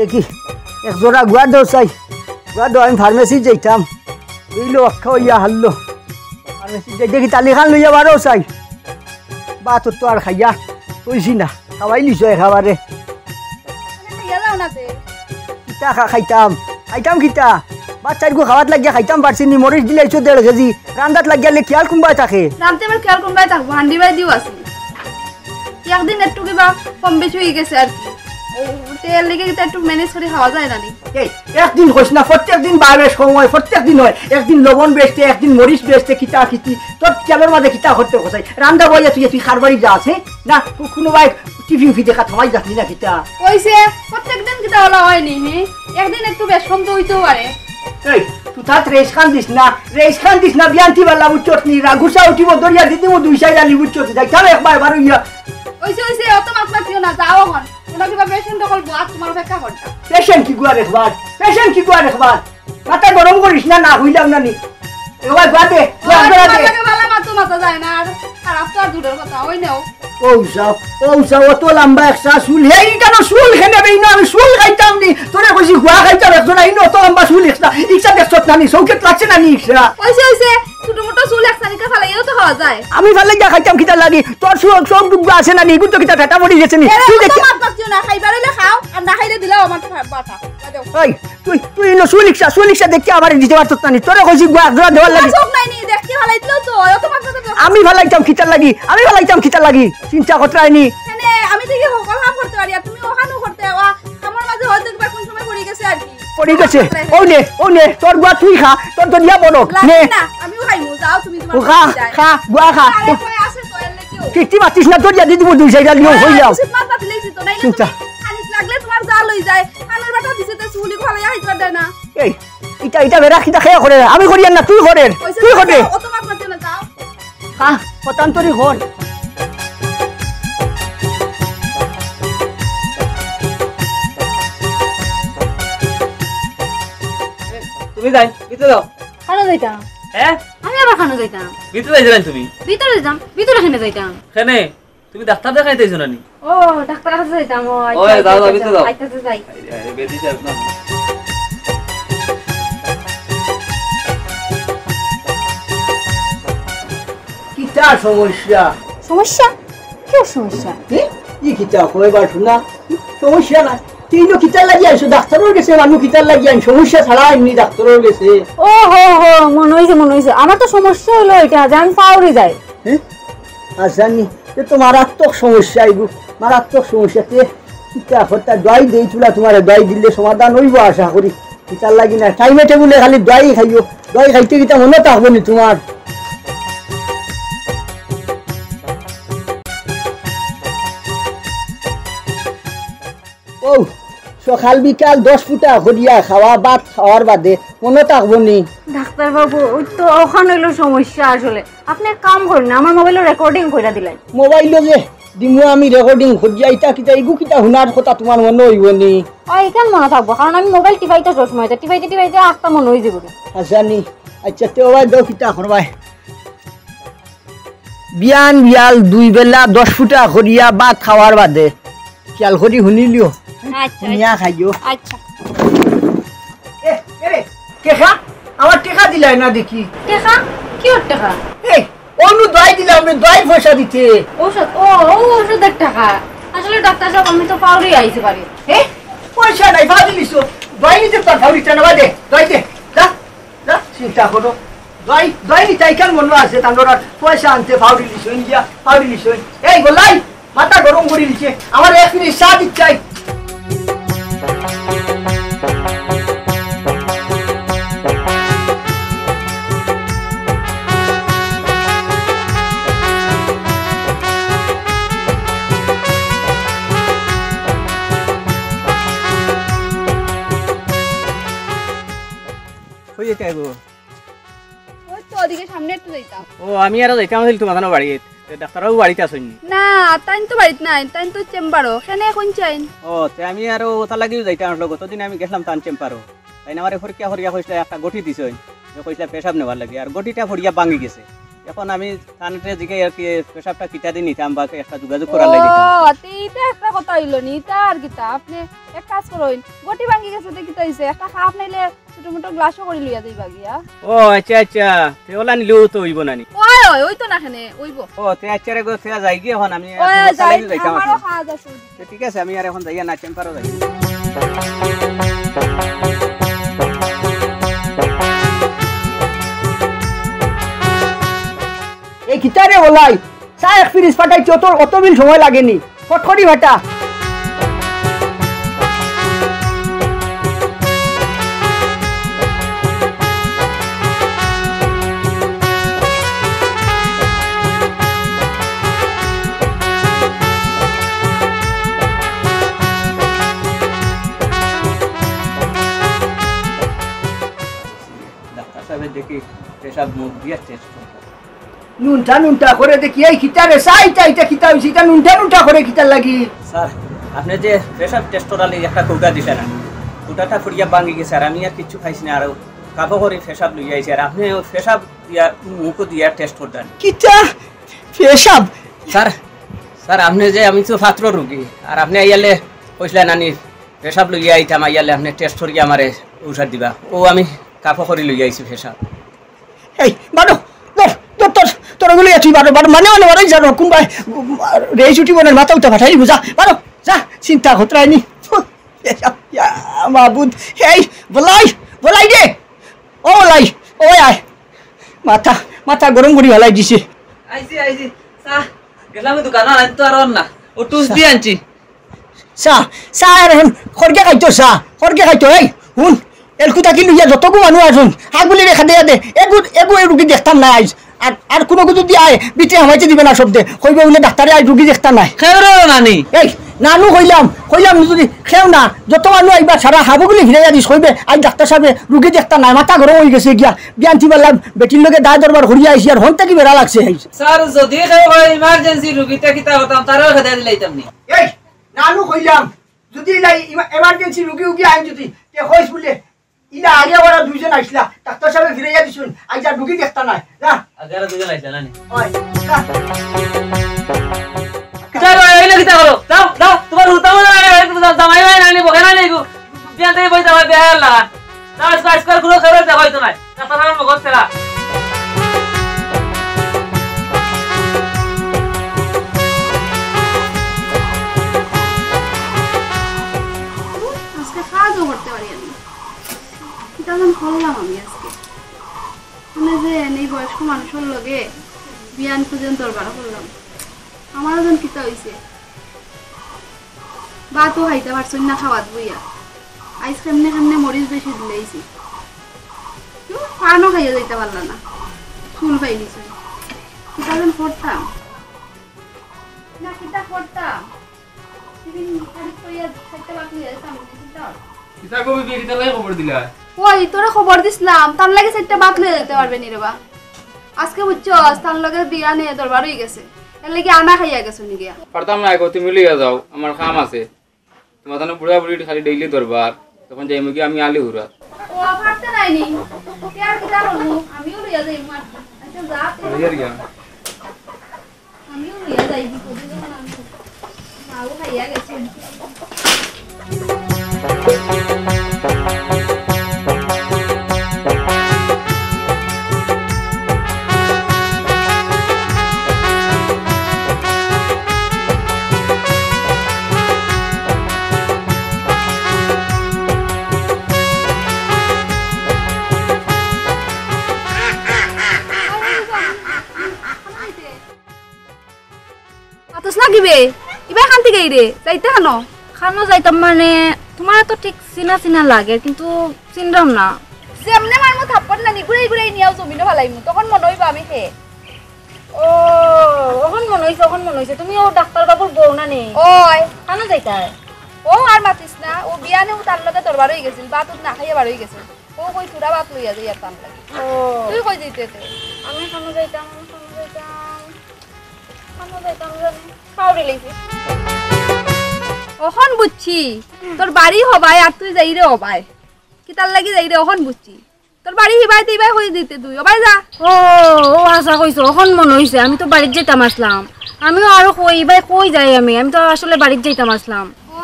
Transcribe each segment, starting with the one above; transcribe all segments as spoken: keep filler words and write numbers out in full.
দেখি, এক জোড়া গুয়া দেও চাই। গুয়া দেও, আমি ফার্মেসি যাইতাম। অইলো অক্কা অইয়া হারলো। ফার্মেসি যাই দেখি, তালি খান লইয়া বারো চাই। বা, তোর তো আর খাইয়া অইছি না। খাওয়াই লিছো একেবারে। খাইয়া যাও না তে। কিতা খা-, খাইতাম? খাইতাম কিতা? বাচ্চার গু খাওয়াত লাগিয়া খাইতাম পারছি নি, মরিচ দিলাইছো দেড় কেজি। রান্দাত লাগিয়া লে খিয়াল কুনবায় থাকে? রানতে আবার খিয়াল কুনবায় থাকবো, হান্ডি বাই দিও আছে। একদিন একটু কিবা কম বেশি অই গেছে আর কি। ও, তে এর লেগে কিতা একটু ম্যানেজ করি খাওয়া যায় না নি? এই, একদিন কইস না, প্রত্যেক দিন বায় বেশ কম অয়, প্রত্যেক দিন অয়। একদিন লবণ বেশতে, একদিন মরিচ বেশতে, কিতা কিতি। তোর খিয়ালর মাঝে কিতা করতে কইছাই? রান্দা বইয়া তুই, তুই কারবারি যাস, হে? না, কু-, কুনু ভাই টিভি উভি দেখা থামাই যাস নি না কিতা? অইছে, প্রত্যেক দিন কিতা অলা অয় নি, হে? একদিন একটু বেশ কম তো অইতেও পারে। এই, তুই তাত রেশ খান দিস না, রেশ খান দিস না, বিয়ান্তি বালা বুঝছত নি, রাগুসা উঠিব, দরিয়া দিদি মো দুই সাইড আলি বুঝছত নি, যাইতাম একবার, এবার অইয়া। অইছে, অইছে, অত মাত মাতিও না, যাও অখন। কুনু কিবা পেশেন্ট অকল বওয়াত তুমার অপেক্ষা করতা। পেশেন্ট কিগুয়া দেখবার? পেশেন্ট কিগুয়া দেখবার? মাথা গরম করিস না, না অইলাম না নি। এবার বাদে, ও, বাদে, বাদে। তোমার লগে বালা মাতো মাতা যায় না, আর খারাপ তো আর দূরের কথা, অই নেও। ও উষা, ও উষা, অত লম্বা একটা চুল, হে, ইখানো চুল কেনে বে, ইনো আমি চুল খাইতাম নি, তোরে কইছি গুয়া খাইতাম, একজন আইন অত লম্বা চুল একটা, ইচ্ছা দেখছত না নি, চউখে লাগছে না নি ইচ্ছা। অইছে, অইছে, ছোট মোটো চুল এক চানিকা ফালাইয়াও তো খাওয়া যায়। আমি ফালাই গিয়া খাইতাম কিতার লাগি? তোর চউ-, চউখ দুগু আছে না নি? ইগুর তো কিতা ঠাটা পড়ি গেছে নি? এরে, তুই অত দেখি মাত মাতিও না, খাইবার অইলে খাও, আর না খাইলে দিলাও আমার বাটা। বাজাও। এই, তুই, তুই ইনো চুল ইকশা, চুল ইকশা দেখি আমারে দিতে পারছত না নি? তোরে কইছি গুয়া এক জোড়া দেওয়ার লাগি। চউখ নাই নি, দেখতে ফালাই দিলেও তো, অত মাত মাতিও না। আমি ফালাইতাম কিতার লাগি? আমি ফালাইতাম কিতার লাগি? চিন্তা করতে হয়নি। মানে, আমি তো কি হকল কাম করতে পারি, আর তুমি অখানও করতে, ও আমার মাঝে হয়তো কিবা কোন সময় পড়ি গেছে আর কি। পড়ি গেছে। ও নে, ও নে, তোর গুয়া তুই খা, তোর তো দিয়া বড়। লাগবে নে। না, আমিও খাইমু, যাও তুমি তোমার ও খা, বাড়ি যাও। খা, গুয়া খা। আরে, কই আছে তো, এর লেগেও। কিচ্ছু মাতিস না, তোর দিয়া দিদি দুই সাইড আলিও না, হইলাম। কিছু মাত মাতিলে কিছু তো, নাইলে চিন্তা। তুমি খানিক লাগলে তোমার জাল হই যায়। কানের বাটা দিছে তো চুলি ভালো খাইতে পারে না। এই, ইটা, ইটা বেড়া কিতা খেয়া করে? আমি করি আর না, তুই করের। কইছে তুই তো, করে। অত মাত মাতিও না, যাও। খা, পতান্তরি কর। তুমি যাই, ভিতরে যাও। কানো যাইতাম? হ্যাঁ? আমি আবার কানো যাইতাম? ভিতরে যাইছিলাম তুমি? ভিতরে যাইতাম? ভিতরে কেনে যাইতাম? কেনে? তুমি ডাক্তার দেখাইতে আইছো না নি? ও, ডাক্তার কাছে যাইতাম, ও, আচ্ছা, ওই, আচ্ছা, যাও, যাও, আচ্ছা, ভিতরে যাও। আচ্ছা, আচ্ছা, যাই। এই, এই, বেটি সাহেব, না। কিতা সমস্যা? সমস্যা? কিওর সমস্যা? এ? ই কিতা কয় বা শোনা? সমস্যা না। তুই তো কিতার লাগি আইছো? ডাক্তারর গেছে মানুষ কিতার লাগি আইন? সমস্যা ছাড়া আইননি ডাক্তারর গেছে। ও হো হো, মনে অইছে, মনে অইছে। আমার তো সমস্যা অইলো ইটা যে আমি ফাউরি যাই। হ্যাঁ? আচ্ছা নি, এ তো মারাত্মক সমস্যা, এগু মারাত্মক সমস্যা। তে কিতা করতা? দোয়াই দেই তুলা তোমারে, দোয়াই দিলে সমাধান অইবো আশা করি। কিতার লাগি না, টাইমে টেবুলে খালি দোয়াই খাইও, দোয়াই খাইতে কিতা মনো থাকবো নি তোমার? ও, সকাল বিকাল দশ ফুটা করিয়া খাওয়া, ভাত খাওয়ার বাদে মনো থাকবো নি? ডাক্তার বাবু, ওই তো অখান অইলো সমস্যা আসলে। আপনে এক কাম করইন না, আমার মোবাইলো রেকর্ডিং কইরা দিলাইন। মোবাইলো যে দিমু আমি রেকর্ডিং করিয়া, ইটা কিতা, ইগু কিতা হুনার কথা তোমার মনো অইবো নি? ও, ইখান মনো থাকবো, কারণ আমি মোবাইল টিপাইতে সবসময়, তে টিপাইতে টিপাইতে আখতা মনো অইযিবো। আচ্ছা নি, আচ্ছা, তে ওবায় দেও কিতা করবায়? বিয়ান বিয়াল দুই বেলা দশ ফুটা করিয়া ভাত খাওয়ার বাদে। খিয়াল করি হুনিলিও। আচ্ছা, হুনিয়া আচ্ছা। খাইও। আচ্ছা। এ, এ রে, টেকা? আমার টেকা দিলাই না দেখি। টেকা? কিওর টেকা? এই, অনু দোয়াই দিলাম, আমি দোয়াই পয়সা দিতে। ঔষধ? ও, ও ঔষধের টাকা। আসলে ডাক্তার সাব, আমি তো ফাউরি আইছি বাড়ি। এ, পয়সা নাই, ফাউরি লিছো। দোয়াই নিতে তোর ফাউরি টানা বাদে, দোয়াই দে, যা। না, চিন্তা করো। দোয়াই, দোয়াই নিতাই কেন মনো আছে? তান ওরা পয়সা আনতে ফাউরি লিছইন গিয়া, ফাউরি লিছইন। এই গোল্লাই, মাথা গরম করি দিছে। আমার এক মিনিট চা দিচ্ছাই। কই যাইতে আইবো? ওই তো ওদিকে সামনে একটু যাইতাম। ও, আমি আরো যাইতাম আছিল তোমার বাড়িত। তে ডাক্তারবাবু বাড়িত আছইন নি? না, তাইন তো বাড়িত নাই, তাইন তো চেম্বারো। কেনে, কইন চাইন? ও, তে আমি আরো ওটার লাগিও যাইতাম আসলে। গতদিন আমি গেছিলাম তান চেম্বারো। তাইন আমারে পরীক্ষা করিয়া কইছলা একটা গটি দিছইন। যে কইছলা পেশাব নেওয়ার লাগি। আর গটিটা পড়িয়া ভাঙি গেছে। এখন আমি তানরে জিগাই আর কি, পেশাবটা কিতা দি নিতাম বা একটা যোগাযোগ করার লাগি দিতাম। ও, তে ইটা একটা কথা অইলো নি, ইটা আর কিতা? আপনে এক কাজ করইন, গটি ভাঙ্গি গেছে, তে কিতা অইছে? একটা কাপ নাইলে ছোট মোটো গ্লাসও করি লইয়া যাইবা গিয়া। ও আচ্ছা আচ্ছা, তে ওলা নিলেও তো অইবো না নি? ওই, ওই, ওই তো না কেনে, অইবো। ও, তে আচ্ছা রে গো, তে যাই গিয়া এখন আমি ওই, এখন যাই, কাজে যাইতাম আমারও আপনি। কাজ আছে। তে ঠিক আছে, আমি আর এখন যাইয়া না, চেম্বারও যাই। এই কিতারে ওলাই, চা এক ফিরিজ ফাটাইতে অত, অত বিল সময় লাগেনি। ফটফটি ফাটা। ডাক্তার সাহেব দেখি পেশাব মুখ দিয়া টেস্ট করবো। নুনটা নুনটা করে দেখি, এই কিতা রে, চা ইটা, ইটা কিতা অইছে, ইটা নুনটা নুনটা করে কিতার লাগি? স্যার, আপনে যে পেশাব টেস্ট করার লাগি একটা কৌটা দিছইন না, কৌটাটা ফুড়িয়া ভাঙ্গি গেছে, আর আমি আর কিচ্ছু খাইছি না, আর কাপো করি পেশাব লইয়া আইছি, আর আপনে ওই পেশাব দিয়া, মুখো দিয়া টেস্ট করতা নি। কিতা? পেশাব? স্যার, স্যার, আপনে যে, আমি তো পাত্র রুগী, আর আপনে আইয়ালে কইছলা না নি, পেশাব লইয়া আইতাম, আইয়ালে আপনে টেস্ট করিয়া আমারে ঔষধ দিবা। ও আমি কাপো করি লইয়া আইছি পেশাব। এই, বারো, ধর, ধর, ধর, তোর ওগুলো তুই বারো, বারো, মানে, মানে, বারো, জানো, কোনবায়, উম, রেস উঠি মনের মাথা উঠা ফাটাই বুঝা, বারো, যা, চিন্তা খতরায় নি। ইয়া, মাবুদ, এই, বলাই, বলাই রে, ও বলাই, ও আয়, মাথা, মাথা গরম করি ফালাই দিছে। আইছি, আইছি, চা, গেলাম ওই দোকানো, আনতো আর অর না, ও টুস চা। দি আনছি। চা, চা আর এখন খড়গে খাইতো চা, খড়গে খাইতো, এই, হুন, এলকু থাকি লইয়া যতগু মানুষ আছইন, হাগুলি রেখা দেয়া দে, এগু, এগু এই রুগী দেখতাম না আইজ। আর, আর কুনুগু যুদি আয়, ভিতরে হামাইতে দিবে না শব্দে, কইবে বুলে ডাক্তারে আইজ রুগী দেখতা নায়। খেউরো নানি। এই, নানু কইলাম, কইলাম যুদি খেউ না, যত মানুষ আইবা সারা হাবুগুলি ফিরাইয়া দিস, কইবে আইজ ডাক্তার সাবে রুগী দেখতা নায়, মাথা গরম অই গেছে গিয়া, বিয়ান থি পারলাম, বেটির লগে দায় দরবার করিয়া আইছি, আর হন থাকি বেড়া লাগছে আইজ। স্যার, যুদি খেউ অয় ইমার্জেন্সি রুগীতে কিতা করতাম, তারাও খেদাই দিলাইতাম নি। এই, নানু কইলাম, যুদি ইলা ইমা-, ইমার্জেন্সি রুগী উগী আইন যুদি, তে কইস বুলে, ইলা আগে ওরা দুইজন আইছলা, ডাক্তার সাবে ফিরাইয়া দিছইন, আইজ আর রুগী দেখতা নায়, না? আগে ওরা দুইজন আইছলা, না নি? ওই, না। কিতা করো, এই না কিতা করো? যাও, যাও, তুমার হুতা মনে হয়, এই তো জামাই ভাই নানি, বকে না নেই গো। বিয়ান থাকি বই যাওয়া, বেহায়া লাগা। যাও, আজকে, আজকে আর কোনো খবর দেখা হইতো না। আজকে কাজও করতে পারি আমি। কিতা যেন করলাম আমি আজকে। মানে যে এই বয়স্ক মানুষের লগে বিয়ান খুঁজেন দরবার করলাম। আমারও যেন কিতা হইছে। ভাতও খাইতে পারছইন না খাওয়াত বইয়া। আইজ কেমনে কেমনে মরিচ বেশি দিলাইছি। কেউ পানও খাইয়া যাইতে পারলা না। চুল পাইলিছইন। কিতা যেন করতাম। না, কিতা করতাম। সেদিন খালি কইয়া চাইরটা ভাত লইয়া যাইতাম, কিতা? কিতা কবি বিয়ে কিতা লাগে খবর দিলা? ওই, তোরে খবর দিছলাম, তার লাগি চাইরটা ভাত লইয়া যাইতে পারবে নি রে বা। আজকে বুঝছস, তার লগে বিয়ানে দরবার হই গেছে। এর লাগি আনা খাইয়া গেছো নি গিয়া? পারতাম না গো, তুমি লইয়া যাও, আমার কাম আছে। তোমার তানো বুড়া বুড়ি খালি ডেইলি দরবার, তখন যাইমু কি আমি আলি হুরা। ও, পারতে নাই নি? তে আর কিতা করমু? আমিও লইয়া যাইমু আর কি। আচ্ছা, যা তুই। লইয়া গিয়া। আমিও লইয়া যাই, বিপদে যখন আমি মাও খাইয়া গেছি। মাতস না কিবে? ইবা কান্তি গেই রে, যাইতে কানো? কানো যাইতাম মানে, তোমারে তো ঠিক চিনা চিনা লাগে, কিন্তু চিনরাম না। যেমনে মারমু থাপ্পড় নানি, ঘুরাই ঘুরাই নিয়াও জমিনো ফালাইমু, তখন মনো অইবো আমি হে। ও, অখন মনো অইছে, অখন মনো অইছে, তুমি ও ডাক্তার বাবুর বউ না নি? ওই। কানো যাইতায়? ও আর মাতিস না, ও বিয়ানে ও তার লগে দরবার হই গেছিল, ভাত উত না খাইয়া বার হই গেছিল। ও কই থুড়া ভাত লইয়া যাই আর তার লাগি। ও। তুই কই যাইতে তে? আমি কানো যাইতাম, আমি কানো যাইতাম। কানো যাইতাম জানি। খাওয়ারি লইছি। অখন বুঝছি, তোর বাড়ি হবায় আর তুই যাইরে হবায়। কিতার লাগি যাইরে অখন বুঝছি। তোর বাড়ি হিবাইতে ইবায় কই দিতে তুই, ও বাই যা। ও, ও হাছা কইছো, অখন মনো অইছে, আমি তো বাড়িত যাইতাম আছলাম। আমিও আরো কই, ইবায় কই যাই আমি, আমি তো আসলে বাড়িত যাইতাম আছলাম। ও,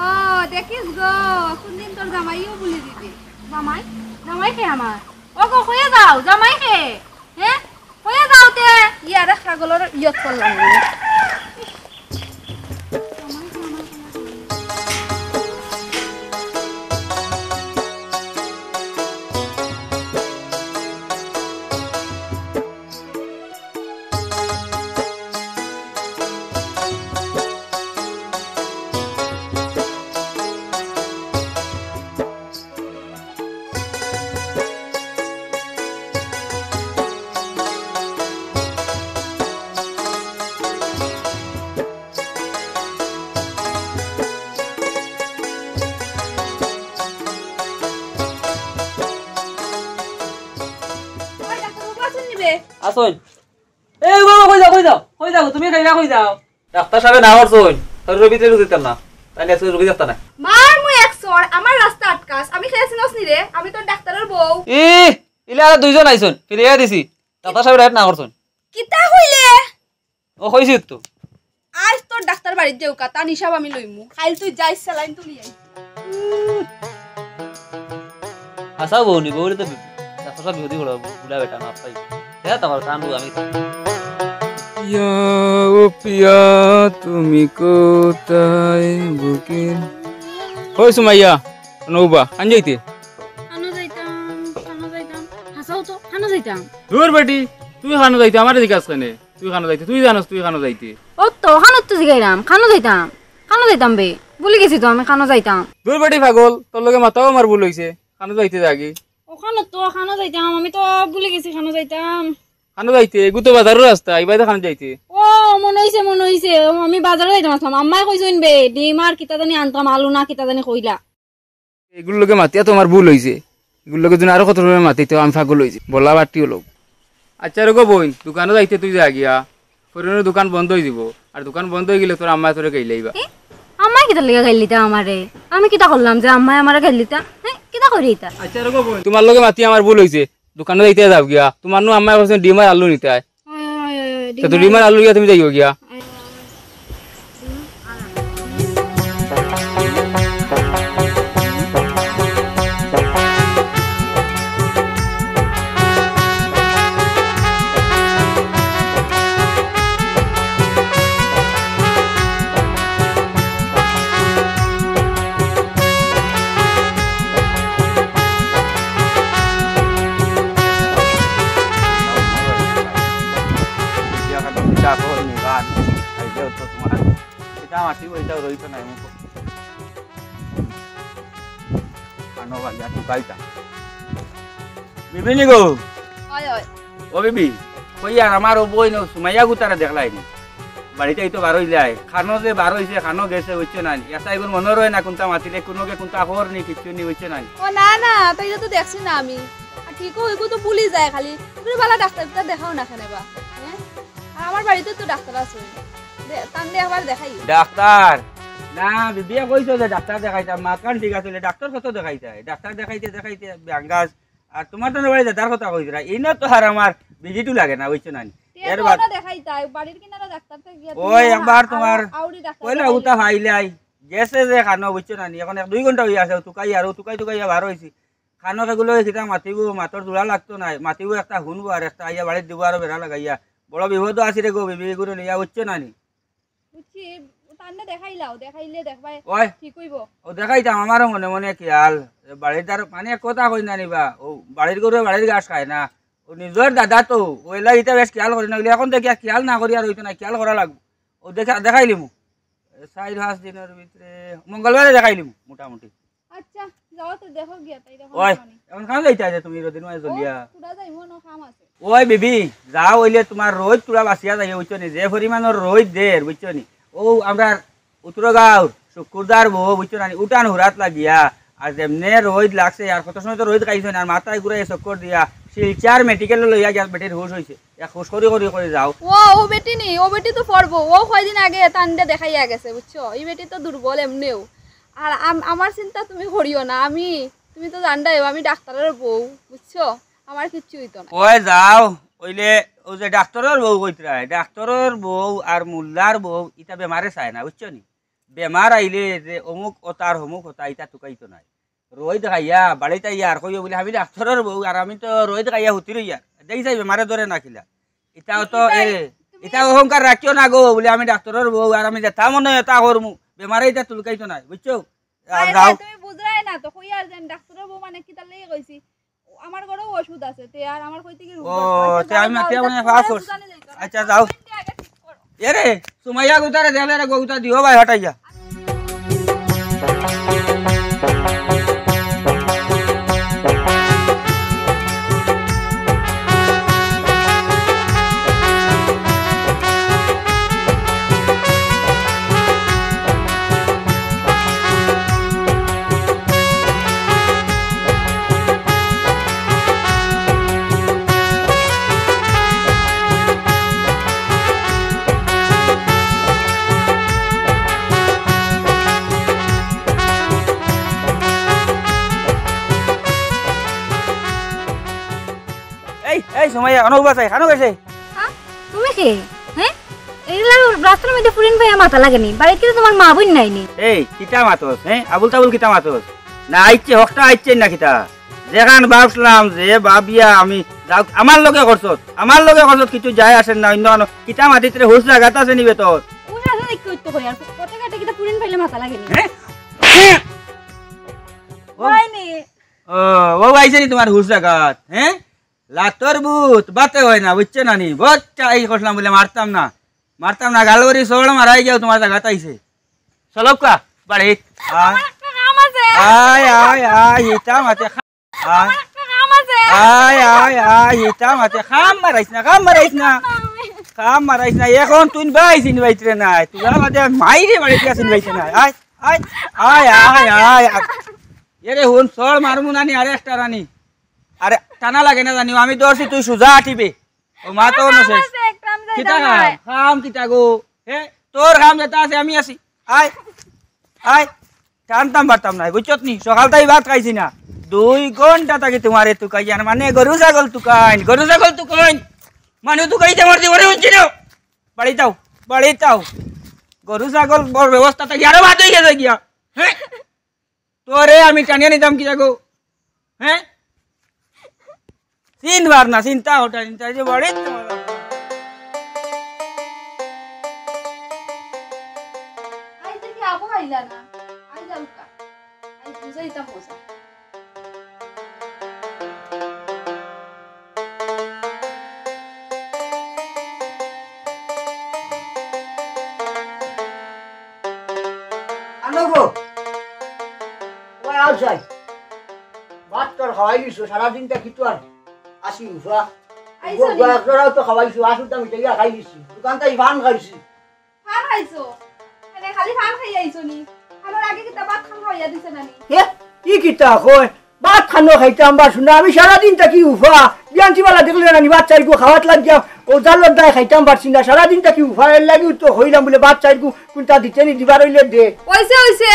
দেখিস গো, কোনদিন তোর জামাইও ভুলি দিবে। জামাই? জামাই কে আমার? ও গো, কইয়া যাও, জামাই কে? হে? কইয়া যাও তে, ইয়ারে ছাগলর ইয়ত করলাম। ওই ডাক্তার বাবু আছইন নি বে? আছইন। এ বাবা, কই যাও, কই যাও, কই যাও? তুমি খাইবা, কই যাও? ডাক্তার সাবে না করছইন, শরীরর ভিতরে রুগী দিতাম না। তাই না, আজকে রুগী দেখতা না। মার মুই এক চড়, আমার রাস্তা আটকাস। আমি খেয়েছি নস নি রে, আমি তোর ডাক্তারর বউ। ই, ইলা আর দুইজন আইছইন, ফিরাইয়া দিছি। ডাক্তার সাবে ডাইরেক্ট না করছইন। কিতা কইলে? ও, কইছি তো। আজ তোর ডাক্তার বাড়িত যাউক্কা, তান হিসাব আমি লইমু। কাইল তুই যাইস, স্যালাইন তুলি আই। হাছাউ বউনি, বউরে তো বি-, ডাক্তার সাব বিহুদি বড় বুড়া বেটা, মাফ পাই। হ্যাঁ, তোমার কান বউ আমি। ইয়া ও পিয়া, তুমি কোথায় বুকে? ওই সুমাইয়া, নৌবা, আন যাইতে। খানো যাইতাম, খানো যাইতাম। হাছাউ তো, খানো যাইতাম। দূর বেটি, তুই খানো যাইতে, আমারে জিকাস কেনে? তুই খানো যাইতে, তুই জানোস তুই খানো যাইতে। ও তো, খানো তো জিগাইলাম, খানো যাইতাম, খানো যাইতাম বে, ভুলি গেছি তো আমি খানো যাইতাম। দূর বেটি পাগল, তোর লগে মাতাও আমার ভুল অইছে, খানো যাইতে যাগি। ও খানো তো, খানো যাইতাম, আমি তো ভুলি গেছি খানো যাইতাম। খানো যাইতে, এগু তো বাজারর রাস্তা, ইবায়দি খানো যাইতে। ও, মনো অইছে, মনো অইছে, ও, আমি বাজারো যাইতাম আছলাম, আম্মায় কইছইন বে, ডিম আর কিতা জানি আনতাম, আলু না কিতা জানি কইলা। এগুর লগে মাতিয়া তো আমার ভুল অইছে। এগুর লগে যদি আরো কত সময় মাতিতে, আমি পাগল অইছি। বলা বাটি অলো। আচ্ছা রে গো বইন, দোকানো যাইতে তুই যা গিয়া। ফরিনর দোকান বন্ধ অই যিবো। আর দোকান বন্ধ অই গেলে তোর আম্মায় তোরে গাইলাইবা। এ? আম্মায় কিতার লাগি গাইল দিতা আমারে? আমি কিতা করলাম যে আম্মায় আমারে গাইল দিতা? হে, কিতা করি ইতা? আচ্ছা রে গো বইন, তোমার লগে মাতি আমার ভুল অইছে। দোকানো যাইতে যাও গিয়া। তোমার নু আম্মায় কইছইন ডিম আর আলু নিতায়। ওই, ওই, ওই, ওই, তো ডিম তুমি আর ডিম আর আলু গিয়া তুমি যাইও গিয়া। ওই, ওই, ওই। বিবি নি গো? অয়, অয়। ও বিবি, কই আর আমার ও বইন ও সুমাইয়া গুতারে দেখলায় নি? বাড়িত তো বার অইলায়। খানো যে বার অইছে, খানো গেছে, বুঝছো না নি? এসাইগুর মনো রয় না কুনটা মাতিলে, কুনু গে কুনটা খবর নি, কিচ্ছু নি, বুঝছো না নি? ও না, না, তাইরে তো দেখছি না আমি। আর ঠিক অয়, ইগু তো ভুলি যায় খালি। তুমি বালা ডাক্তার তো দেখাও না কেনে বা? হ্যাঁ? আর আমার বাড়িত তো ডাক্তার আছে। দে-, তানরে একবার দেখাই। ডাক্তার? না, বিবিয়ে কইছো যে ডাক্তার দেখাইতাম, মাতখান ঠিক আছে, ডাক্তার কত দেখাইতায়? ডাক্তার দেখাইতে দেখাইতে ব্যাঙ্গাস। আর তোমার তো বাড়ি দাদার কথা কইছিলা, ইনো তো আর আমার ভিজিটও লাগে না, বুঝছো না নি? তে এর তো বাদ ওটা দেখাইতায়, বাড়ির কিনারা ডাক্তার থাকি গিয়া ওই তুমি একবার আ-, তোমার আ-, আউরি ডাক্তার কইলা দেখাইলে। উতা ফাইলাই, গেছে যে খানো, বুঝছো না নি? এখন এক দুই ঘন্টা অই আছে, তুকাই আর তুকাই তুকাই বার অইছি। খানো কেগুলো কিতা মাতিবো, মাতর জোড়া লাগতো নায়, মাতিবো একটা হুনবো আর একটা আইয়া বাড়িত দিবো আরো বেড়া লাগাইয়া। বড় বিপদ আছি রে গো, বিবি এগুলো লইয়া, বুঝছো না নি? বুঝছি, তানরে দেখাইলাও, দেখাইলে দেখবায় ওই, ঠিক অইবো। ও দেখাইতাম, আমারও মনে মনে খিয়াল, বাড়ির দ্বার, মানে, এক কথা কই না নিবা, ও বাড়ির গরুয়ে বাড়ির ঘাস খায় না, ও নিজর দাদা তো, ও এলা ইতা বেশ খিয়াল করি না, অইলে এখন দেখি আর খিয়াল না করি আর অইতো না, খিয়াল করা লাগবো। ও দেখা, দেখাইলিমু, এ, চাইর পাঁচ দিনর ভিতরে মঙ্গলবারে দেখাইলিমু মোটামুটি। আচ্ছা, যাও তো দেখো গিয়া, তাই দেখো ওই, না মানে। এখন কানো যাইতায় যে তুমি রোদিন মাঝে ও, জ্বলিয়া? কুড়া যাইমু, অনো কাম আছে। ওই বিবি, যাও অইলে তোমার রইদ তুরা বাঁচিয়া যাইও, বুঝছো নি? যে পরিমাণর রইদ দের, বুঝছো নি? ও, আমরা উত্তরগাঁওর শুক্কুরদার বউ, বুঝছো না নি? উঠান হুরাত লাগিয়া, আর যেমনে রইদ লাগছে, আর কত সময় তো রইদ খাইছো না, আর মাথায় ঘুরাইয়া চক্কর দিয়া, শিলচর মেডিকেলো লইয়া গিয়া বেটির হুশ অইছে। এক হুশ করি করি করি যাও। ও, ও বেটি নি, ও বেটি তো পড়বো, ও কয়দিন আগে তানরে দেখাইয়া গেছে, বুঝছো? ই বেটি তো দুর্বল এমনেও। আর আম-, আমার চিন্তা তুমি করিও না, আমি, তুমি তো জানরায়, আমি ডাক্তারর বউ, বুঝছো? আমার কিচ্ছু অইতো না। ওই যাও, অইলে অউ যে ডাক্তরর বউ কইতরায়, ডাক্তরর বউ আর মোল্লার বউ ইতা বেমারে চায় না, বুঝছো নি? বেমার আইলে যে অমুক অতার হমুক অতা ইতা তুকাইতো নায়। রইদ খাইয়া বাড়িত আইয়া আর কইও বুলে, "আমি ডাক্তরর বউ আর আমি তো রইদ খাইয়া হুতি রইয়ার।" দেখি চাই বেমারে ধরে না কিলা। ইতাও তো, এরে, ইতা অহংকার রাখিও না গো, বুলে, "আমি ডাক্তরর বউ আর আমি যেতা মনে অয় অতা করমু।" বেমারে ইতা তুলকাইতো নায়, বুঝছো? আর যাও। তুমি বুঝরায় না তো, কইয়ার যে আমি ডাক্তরর বউ মানে কিতার লাগি কইছি। আমার ঘরেও ওষুধ আছে, তে আর আমার কই থাকি রোগ ও, আছে? আচ্ছা, তে যাও, আমি যাও, মাতিয়া যাও, মনে যাও, পাস তোমার করছি। দোকানে যাইতো না। আচ্ছা, যাও। তুমি আগে ঠিক করো। এরে, সুমাইয়া গুতারে দেলে রে গো গুতা দিও ভাই হটাইয়া। এই, এই, সুমাইয়া, অনো উবা চাই, খানো গেছে? হ্যাঁ? তুমি কে? হ্যাঁ? এই লা-, রাস্তার মধ্যে ফুরিন ভাইয়া মাতা লাগেনি। বাড়িত কিতা তোমার মা বইন নাইনি? এই, কিতা মাতস, হ্যাঁ? আবুল তাবুল কিতা মাতস? না আইছে, হকটা আইছে না কিতা? যেখান ভাবছিলাম যে ভাবিয়া আমি যাও, আমার লগে করছত, আমার লগে করছত, কিছু যায় আসে না, অন্য কোনো কিতা মাতিত রে, হুশ জাগাত আছে নি বে তোর? হুশ আছে দেখি অইতো কই আর, পথে ঘাটে কিতা ফুরিন পাইলে মাতা লাগেনি? হ্যাঁ? ও, হয়নি। ও, ও আইছে নি তোমার হুশ জাগাত, হ্যাঁ? লাতর ভূত, বাতে অয় না, বুঝছো না নি? বাচ্চা এই করছিলাম বুলে মারতাম না, মারতাম না, গালবাড়ি সবল মারাই যাও, তোমার জাগাত আইছে। চলউক্কা, বাড়িত। আয়। আমার একটা কাম আছে। আয়, আয়, আয়, ইতা মাতে খা-, আয়। আমার একটা কাম আছে। আয়, আয়, আয়, ইতা মাতে কাম মারাইস না, কাম মারাইস না। কাম মারাইস না, এখন তুই ভাই চিনবাইতরে নাই, তুই আমাদের মাইরে বাড়িত চিনবাইতে নাই। আয়, আয়, আয়, আয়, আয়, আয়। এরে হুন, সর মারমু নানি, আরে একটা রানি। আরে টানা লাগে না জানি, আমি ধরছি তুই সুজা আটিবে। ও মা তো আমার না কাম শেষ। আছে, একটা আমি কিতা যাইতাম কাম? নায়। কাম কিতা গো? হে, তোর কাম যেটা আছে আমি আছি। আয়, আয়। টানতাম পারতাম না, বুঝছত নি? সকাল তাই ভাত খাইছি না। দুই ঘন্টা থাকি তোমারে তুকাইয়ার, মানে গরু ছাগল তুকাইন, গরু ছাগল তুকাইন। মানে তুকাইতে আমার জীবনে হচ্ছে না। বাড়ি যাও, বাড়ি যাও। গরু ছাগল বড় ব্যবস্থা থাকি আরো ভাত হয়ে গেছে গিয়া। হ্যাঁ? তোরে আমি টানিয়া নিতাম কিতা গো? হ্যাঁ? চিনবার না, চিন্তা ওটা, চিন্তা যে বাড়ি। আই দেখি আবু আইলা না। আই যাউক্কা। আই বুঝাইতাম মজা। আনো গো। ওই আও চাই। ভাত তোর খাওয়াই দিছো, সারাদিন তা কিতো আর আসি উফা। আইছো নি? গো, এক জোড়াও তো খাওয়াইছো, আসু তো মিঠাইয়া খাই দিছি। দোকান তাই পান খাইছি। পান খাইছো? মানে খালি পান খাই আইছো নি? খানোর আগে কিতা ভাত খান খাওয়াইয়া দিছে না নি? হে, ই কিতা কয়? ভাত খানো খাইতাম পারছু না, আমি সারাদিন থাকি উফা। বিয়ান্তি বালা দেখলে না নি, ভাত চাইরগু খাওয়াত লাগিয়া, ও জালর দায় খাইতাম পারছি না, সারাদিন থাকি উফা, এর লাগিউ তো কইলাম বুলে ভাত চাইরগু কোনটা দিতে নি, দিবার অইলে দে। অইছে, অইছে,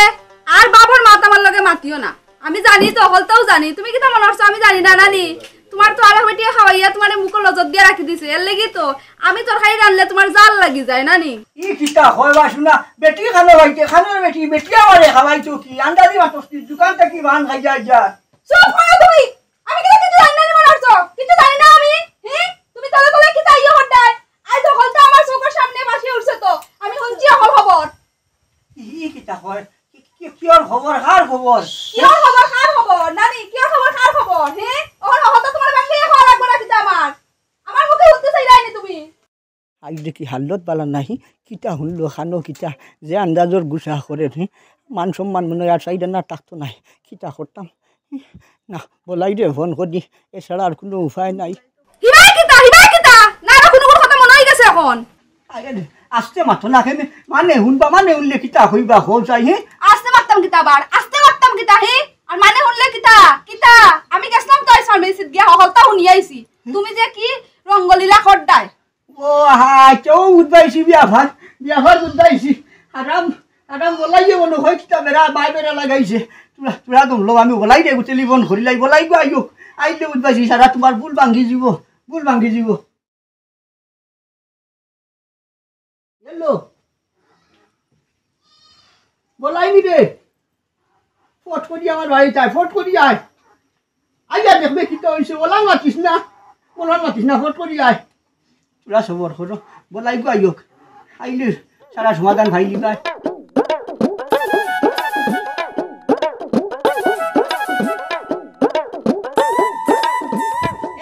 আর বাবর মাত আমার লগে মাতিও না। আমি জানি তো, হকলতাউ জানি, তুমি কিতা মনো করছো আমি জানি না, না নি? তোমার তো আরো বেটিয়ে খাওয়াইয়া তোমারে মুখো লজত দিয়া রাখি দিছে, এর লাগি তো। আমি তরকারি রানলে তোমার জাল লাগি যায়, না নি? ই কিতা কয় বা শুনা, বেটি খানো খাইতে, খানোর বেটি, বেটি আমারে খাওয়াইতো কি? আন্দাজি মাতস কি? দোকান থাকি পান খাইয়া যা। চুপ করো তুমি! আমি কিতা কিচ্ছু জানি না নি মনো করছো? কিচ্ছু জানি না আমি? হি? তুমি তলে তলে কিতা ইয়ে করতায়? আইজ হকলতা আমার চউখর সামনে ভাসি উঠছে তো। আমি হুনছি হকল খবর। ই কিতা কয়? কি, কি, কিয়র খবর? কার খবর? কিয়র খবর? কার খবর? না নি, কিয়র খবর? কার খবর? হে? অখন হকলতা তোমার বাংলায় খাওয়া লাগবো না কিতা আমার? আমার মুখে উঠতে চাইলায় নি তুমি? আইজ দেখি হালত বালা নাই, কিতা হুনলো, খানো কিতা, যে আন্দাজর গুছা করের, হে? মান সম্মান মনে অয় আর চাইর আনা থাকতো নায়, কিতা করতাম? না, বলাইরে ফোন করি, এছাড়া আর কুনু উপায় নাই। হিবায় কিতা, হিবায় কিতা? না, না, কুনু কুনু কথা মনো অই গেছে অখন। আরে, আস্তে মাতো না কেনে? মানে হুনবা, মানে হুনলে কিতা কইবা, কও চাই, হে? আস্তে মাততাম কিতা আবার? আস্তে মাততাম কিতা, হে? আর মানে হুনলে কিতা? কিতা? আমি গেছলাম তো আইজ ফার্মেসিত গিয়া, হকলতা হুনি আইছি। তুমি যে কি রঙ্গলীলা করতায়। ও হায়, কেউ বুঝবাইছি ব্যাপার, ব্যাপার বুঝবাইছি। আরাম, আরাম বলাইয়ে মনো অয় কিতা বেড়া, বাই বেড়া লাগাইছে। তোরা, তোরা দম লো, আমি বলাই দে, টেলিফোন করিলাই, বলাই গো আইও। আইলে বুঝবায়, সারা তোমার ভুল ভাঙ্গি যিবো, ভুল ভাঙ্গি যিবো। হ্যালো, বলাইনি রে, ফট করি আমার বাড়িত আয়, ফট করি আয়। আইয়া দেখবে কিতা অইছে, ওলান মাতিস না, ওলান মাতিস না, ফট করি আয়। তোরা সবর করো, বলাই গো আইয়ক, আইলে সারা সমাধান ভাই দিবায়।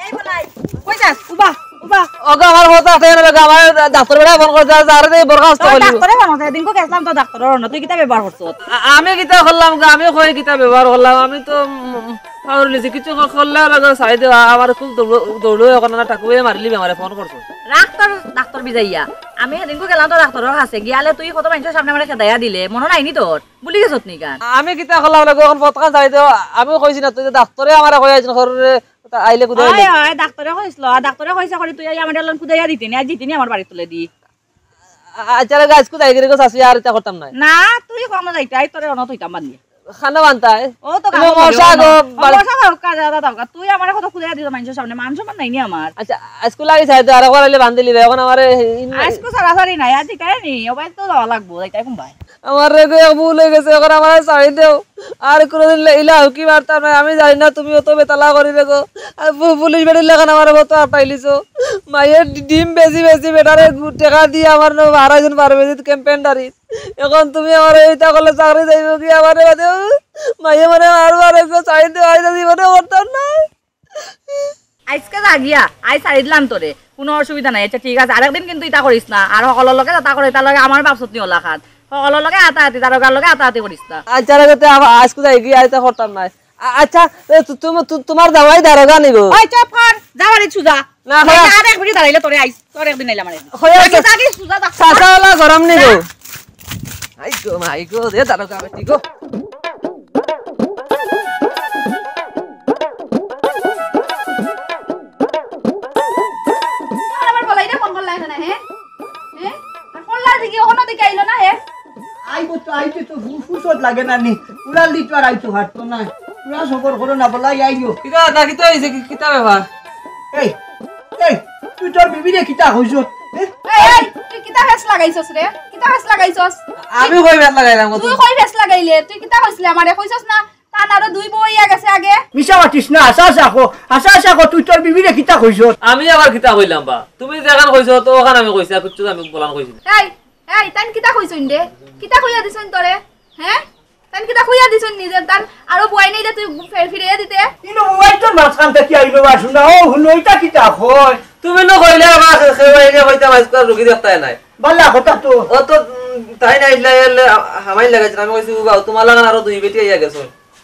এই বলাই, কই যাস? উবা, উবা। ওগো, আমার কথা আছে না, ওগো, আমার ডাক্তার বেটা ফোন করছে, আর যারে দেই বরখাস্ত তোর করিব। ডাক্তারে ফোন করছে, এদিনকে গেছিলাম তো ডাক্তারর অনো, তুই কিতা ব্যবহার করছস? আ-, আমি কিতা করলাম গো, আমি কই কিতা ব্যবহার করলাম, আমি তো, উম, পাউরি লিছি, কিছু ক-, করলে ওরা গো সাইডে আ-, আমার খুব দৌড়-, দৌড়ো এখন না, ঠাকুরে মারিলি আমারে ফোন করছে। রাখ তোর ডাক্তার বিজাইয়া, আমি সেদিনকে গেলাম তো ডাক্তারর কাছে, গিয়ালে তুই কত মানুষর সামনে আমারে খেদাইয়া দিলে, মনো নাই নি তোর? ভুলি গেছত নি গান? আমি কিতা করলাম না গো, এখন পথখান ছাড়ি দেও। আমি কইছি না তুই যে ডাক্তারে আমারে কই আইছেন ঘরে, তা আইলে কুদাই আইলে। হয়, হয়, ডাক্তারে কইছিল, আর ডাক্তারে কইছে করি তুই আই আমার ডালন কুদাইয়া দিতে নি, আর জিতে নি আমার বাড়ির তলে দি। আ-, আচ্ছা রে, আজকে যাই গিরি গো, চাচি, আর ইতা করতাম না। না, তুই কোনো যাইতে, আই তোরে অনো তুইতাম বান্ধিয়া। খানো বান্তায়? ও তো এ কামো মশা করিও গো, না। ও বাড়ি মশা খাও, কাজে আদা দাও গা। তুই আমারে কত কুদাইয়া দিত মানুষর সামনে, মান সম্মান নাই নি আমার। আচ্ছা, আজকে লাগি চাই তো, আর একবার আইলে বান্ধি লিবে। এখন আমারে ইন- আজকে সারাসারি নাই, আজ ইতাই নি, ও ভাই তো যাওয়া লাগবো, ইতাই কোন ভাই? আমার রে গো, এক ভুল হয়ে গেছে, এখন আমার ছাড়ি দেও। আর কোনোদিন লে-, ইলা হুকি মারতাম না। আমি জানি না তুমি অত বেতালা করি দেখো। আর পু-, পুলিশ বেটির লাখান আমার মতো আটাইলিছো। মায়ের ডি-, ডিম বেশি বেশি বেটারে গু-, টেকা দিয়ে আমার নো আড়াইজন পারবে যদি ক্যাম্পেন ডারি। এখন তুমি আমার এইটা করলে চাকরি যাইব কি আমার বাদে? মায়ে মানে আর আর একটু ছাড়ি দেও, আইতা জীবনে করতাম না। আজকে যা গিয়া, আই ছাড়ি দিলাম তোরে, কোনো অসুবিধা নাই। আচ্ছা ঠিক আছে, আরেকদিন কিন্তু ইতা করিস না। আর হকলর লগে যাতা করে, তার লগে আমার বাপসত নি ওলা খান। হকলর লগে আতাআতি, দারোগার লগে আতাআতি করিস না। আচ্ছা, রাখো তে, আ-, আজকে যাই গিয়া, ইতা করতাম না। আ-, আচ্ছা, এ, তু-, তুমি, তু-, তোমার জামাই দারোগা নিব? ওই চুপ কর, যা বাড়ি সুজা। না, না, হয়। আর এক মিনিট দাঁড়াইলে তোরে আইস, তোর একদিন আইলে আমার একদিন। হয়, তুই আচ্ছা। যা গিয়া সুজা যা। চাচা ওলা গরম নিব? যা। আই গো, মাই গো, দে দারোগা বেটি গো। আর আবার বলাই না, ফোন করলা এখানে, হ্যাঁ? হ্যাঁ? আর করলা দেখি, ওখানে দেখি আইলো না, হ্যাঁ? আইবো তো, আইতে তো ফু-, ফুরসত লাগে না নি। উড়াল দিতে আর আইতো পারতো না। পুরা সবর করো না, বলাই আইও। কিতা, কিতা, কিতা হইছে? কি-, কিতা ব্যাপার? এই, এই, তুই তোর বিবিরে কিতা কইছস? এ? এই, এই, তুই কিতা ফেস লাগাইছস রে? কিতা ফেস লাগাইছস? আমি কই ফেস লাগাইলাম গো? তুই কই ফেস লাগাইলে? তুই কিতা কইছলে আমারে? কইছস না? তান আরো দুই বউ আইয়া গেছে আগে। মিছা মাতিস না, হাছা হাছা ক, হাছা হাছা ক, তুই তোর বিবিরে কিতা কইছস? আমি আবার কিতা কইলাম বা? তুমি যেখান কইছো তো ওখান আমি কইছি, আর কিচ্ছু আমি বলান কইছি না। এই, এই, তাইন কিতা কইছইন রে? কিতা কইয়া দিছইন তোরে? হ্যাঁ? তাইন কিতা কইয়া দিছইন নিজে? তান আরো বউ আইলে তুই ফের ফিরাইয়া দিতে? ইনো মোবাইল তোর মাঝখান থাকি আইলো বা শুনা, ও হুনো, ইটা কিতা কয়? তুমি না কইলে আমার খে-, খে-, বাইরে কইতাম আজকাল রুগী দেখতায় নাই। বালা কথা তো। ও তো, উম, তাই না, ইলা এলে হামাই লাগাইছে, আমি কইছি, "উবাও, তোমার লাগান আরো দুই বেটি আইয়া গেছে।"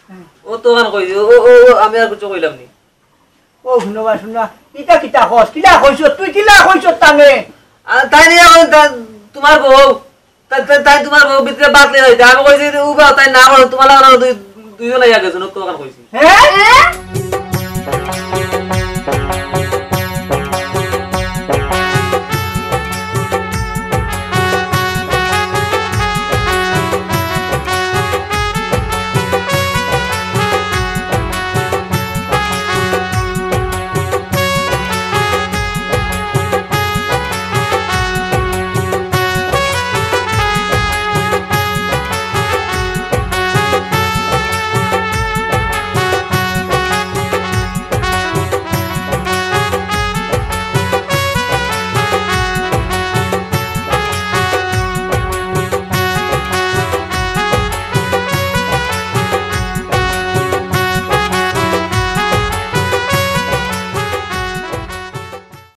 হুম। ও তো ওখান কইছে, ও, ও, ও, আমি আর কিছু কইলাম নি। ও, হুনো বা, হুনো। ইটা কিতা কস? কিলা কইছস? তুই কিলা কইছস তানে? আর তাই নিয়া কই, তা-, তোমার বউ, তা-, তা-, তাই তোমার বউ ভিতরে বাতলে হইতে। আমি কইছি, "উবাও, তাই না করো, তোমার লাগান আরো দুই, দুইজন আইয়া গেছে," ও তো ওখান কইছি। হ্যাঁ?